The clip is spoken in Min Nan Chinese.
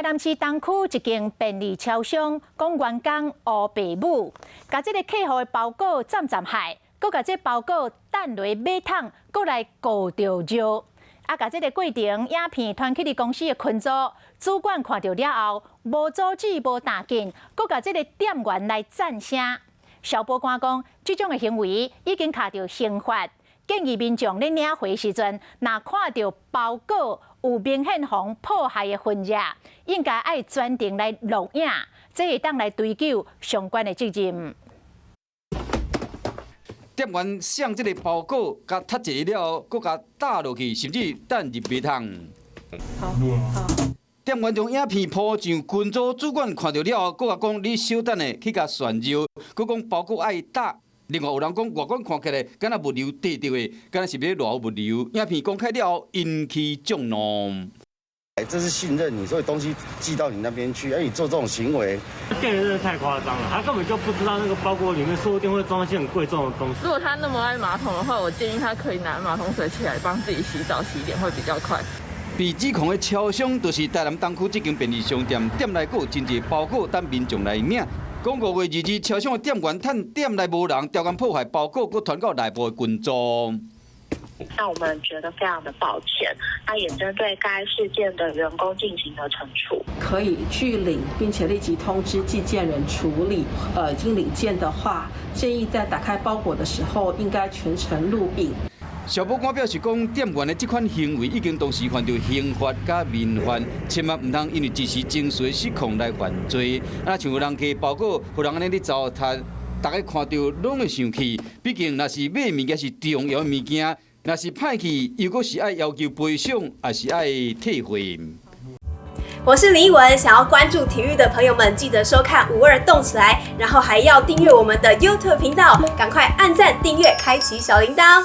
南市東區一間便利超商，講員工烏白舞，共這个客戶的包裹攢攢害，閣共這包裹擲落馬桶，閣來糊著尿。啊，共這个過程影片傳去佇公司的群組，主管看著了後，無阻止，無打緊，閣共這个店員來讚聲。消保官講，這種的行為已經卡著刑法，建議民眾咧領貨時陣，若看著包裹有明顯予人破壞的痕跡，應該愛專程來錄影，這會當來追究相關的責任。店員送這个包裹，共踢一下了後，閣共擲落去，甚至擲入馬桶。好，好。店員將影片 po 上群組，主管看著了後，閣共講你小等下去共炫尿，閣講包裹愛擲。另外有人講外觀看起來敢若物流綴著的，敢若是欲偌物流。影片公開了後，引起眾怒。這是信任你，所以東西寄到你那邊去。哎，你做這種行為，店員真的太誇張了，他根本就不知道那個包裹裡面說不定會裝一些很貴重的東西。如果他那麼愛馬桶的話，我建議他可以拿馬桶水起來幫自己洗澡洗臉會比較快。被指控的超商就是台南東區這間便利商店，店內閣有真濟包裹等民眾來領。講5月22，超商的店員趁店內無人，刁工破壞包裹，閣傳到內部的群組。那我們覺得非常的抱歉，那也針對該事件的員工進行了懲處。可以拒領，並且立即通知寄件人處理。已經領件的話，建議在打開包裹的時候應該全程錄影。消保官表示講，店員的這款行為已經同時犯著刑法佮民法，千萬毋通因為一時情緒失控來犯罪。啊，像有人寄包裹，予人按呢咧糟蹋，逐家看著攏會生氣。畢竟，若是買物件是重要的物件，若是歹去，又閣是愛要求賠償，抑是愛退貨。我是林奕文，想要關注體育的朋友們，記得收看五二動起來，然後還要訂閱我們的 YouTube 頻道，趕快按讚、訂閱、開啟小鈴鐺。